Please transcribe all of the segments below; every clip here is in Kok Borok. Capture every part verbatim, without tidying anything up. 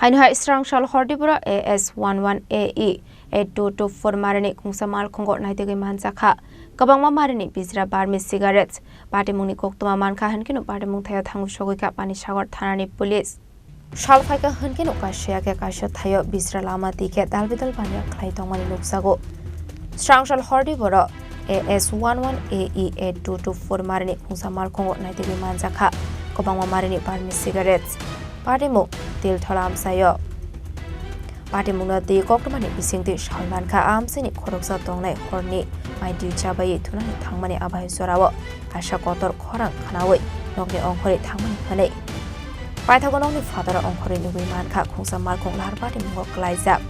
Aino hai srang sal hordi boro A S one one A E eight two two four marini khungsa malkhungo naitugwi manjakha. Kwbangma marini bijra barmi cigarettes. Patimungni koktwma mankha hwnkhe no patimung thaio thangwi sogwi kha Panisagar thanani police. Sal phaikha hwnkhe no kaisa ya khe kaisa thaio bijra lama twi khe dalbidal baniya khlai tongmani nukjago. Srang sal hordi boro A S one one A E eight two two four marini khungsa malkhungo naitugwi manjakha. Kwbangma marini barmi cigarettes. Patimung tilthola amsaio. Patimungno twi koktwmani bisingtwi sawi mankha, a amchaini khoroksa tongnai horni maitwi chabai thunani thangmani abai jorao kaisa kotor khorang khnaui nokni ongkhorwi thangmani hwnwi. Paithago nokni phataro ongkhorwi nugwi mankha, khungsa malkhung lahar patimungo klaijak.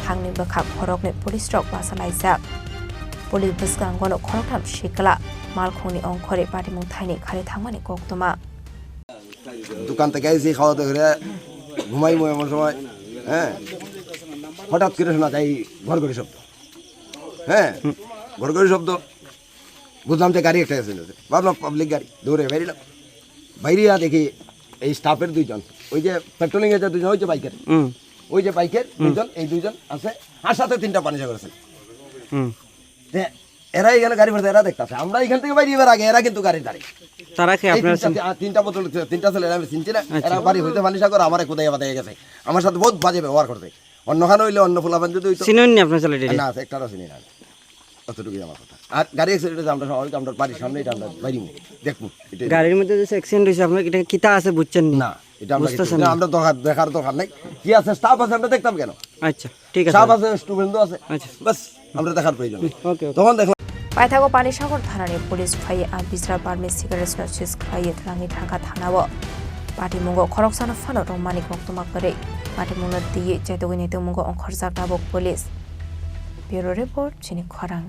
Khangni bwkha khoroknwi police rok basa laijak. Police bwskangono khoroktham sikla malkhungni ongkhorwi patimung thaini khari thangmani koktwma. দোকান থেকে এসে খাওয়া দাওয়া করে ঘুমাই, এমন সময়, হ্যাঁ, হঠাৎ করে শোনা যায় ঘড়ঘড়ি শব্দ। হ্যাঁ, ঘড়ঘড়ি শব্দ। বুঝলাম যে গাড়ি একটা অ্যাক্সিডেন্ট হয়েছে। ভাবলাম পাবলিক গাড়ি, দৌড়ে বেরিলাম। বাইরে দেখি এই স্টাফের দুইজন, ওই যে পেট্রোলিং এ যে দুইজন, ওই যে বাইকের, হুম। ওই যে বাইকের হুম। দুইজন, এই দুইজন আছে, আর সাথে তিনটা পানি সাগর আছে। হুম। তে এরা এখানে গাড়ি ভরছে, এরা দেখতাছে। আমরা এখান থেকে বাইরে এবার আগে, এরা কিন্তু গাড়ির ধারে। তারা কি এই আপনার তিনটা, সঙ্গে? আ, তিনটা বোতল, তিনটা ছেলে আমি চিনছি না। আচ্ছা। এরা বাড়ি হইতে পানি সাগর, আমার কোথায় বাতায় গেছে। আমার সাথে বহুত বাজে ব্যবহার করছে। অন্যখানে হইলে অন্য ফুলাফান যদি হইতো। চিনেননি আপনার ছেলেটিরে? না, একটারও চিনি না। অতটুকুই আমার কথা। আর গাড়ি অ্যাক্সিডেন্ট হয়েছে, আমরা স্বাভাবিক, আমরা বাড়ির সামনে এটা আমরা বাইরে দেখবো। এটাই। গাড়ির মধ্যে যে অ্যাক্সিডেন্ট হয়েছে, আপনার এটা কিতা আছে বুঝছেন নি? না, এটা আমরা বুঝতেছেন কিছু না। না, আমরা দরকার, দেখার দরকার নাই। কি আছে, স্টাফ আছে, আমরা দেখতাম কেন? আচ্ছা, ঠিক আছে। স্টাফ আছে, স্টুডেন্ট আছে। আচ্ছা। বাস, আমরা দেখার প্রয়োজন নেই। ওকে, ওকে। তখন দেখলাম। Paithago Panisagar thanani police phaiwi a bijra barmi cigarettes no seize khlaiwi twlangwi thangkha thanao. Patimungo khoroksano phano romani koktwma kwrwi. Patimungno twiwi chaitugwi naitugmungo ongkhorjak tabuk police. Bureau report, chini khorang.